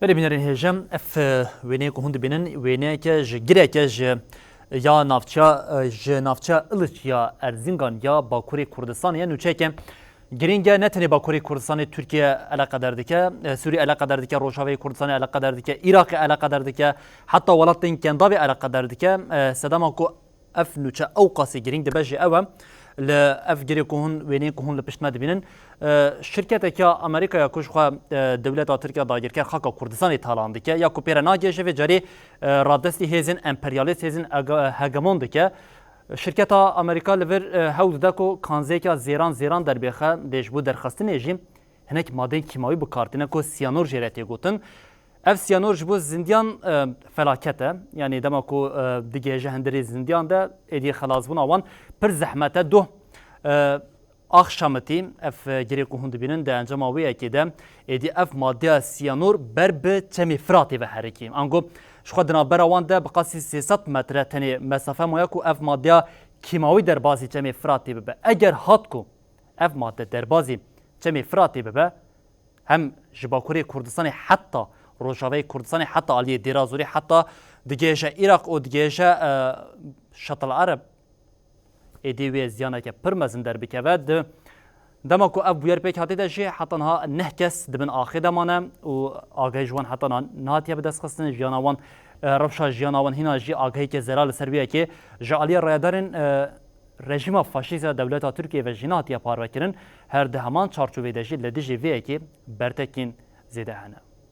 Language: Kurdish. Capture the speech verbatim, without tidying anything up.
Belê bînerên hêje, ev, e, wêneyê ku hûn dibînin, wêneyeke ji gireke ji ya navçeya, e, ji navçeya Iliç ya Erzingan ya Bakurê Kurdistanê ye. Nûçeyeke girîng e, ne tenê Bakurê Kurdistanê Tirkiye eleqedar dike, e, Sûrî eleqedar dike, Rojavayê Kurdistanê eleqedar dike, Iraqê eleqedar dike, heta welatên Kendavê eleqedar dike. E, sedema ku ev nûçe ew qasî girîng dibe jî ew e. Li ev girê ku hûn, wêneyê ku hûn li pişt me dibînin, e, şirketeke ya Amerîkaya ku ji xwe, e, dewleta Tirkiye dagirker xaka Kurdistanê talan dike ya ku pê re nagihêje vê carê, e, radestî hêzên emperyalîst, hêzên ege-, hegemon dike. Şirketa Amerîka li vir, e, hewl dide ku kanzeyeke zêran zêran derbêxe, lê ji bo derxistinê jî hinek madeyên kîmawî bi kar tîne ku siyanor jê re tê gotin. Ev siyanor ji bo zindiyan, e, felaket e. Yanî dema ku, e, digihêje hundirê zindiyan de, êdî xelasbûna wan pir zehmet e. Doh, e, axşamitî ev, e, girê ku hûn dibînin di encama wê yekê de, êdî ev madeya siyanor ber bi çemê Firatê ve herikî. Ango ji xwe di navbera wan de bi qasî sê sed metre tenê mesafe maye ku ev madeya kîmawî derbazî çemê Firatê bibe. Eger hat ku ev made derbazî çemê Firatê bibe, hem ji Bakurê Kurdistanê heta Rojavayê Kurdistanê, heta aliyê Dêra Zorê, heta digihêje Iraq û digihêje, e, Şatil Ereb, êdî wê ziyaneke pir mezin derbikeve. Di dema ku ev bûyer pêk hatî de jî heta niha neh kes di bin axê de mane û agahî ji wan heta niha nehatiye bidestxistin. Jiyana wan, e, rewşa jiyana wan hîna jî agahiyeke zelal li ser wê yekê ji aliyê rayedarên, e, rejîma faşîst ya dewleta Tirkiyê ve jî nehatiye parvekirin. Her di heman çarçovê de jî li dijî vê yekê bertekên zêde hene.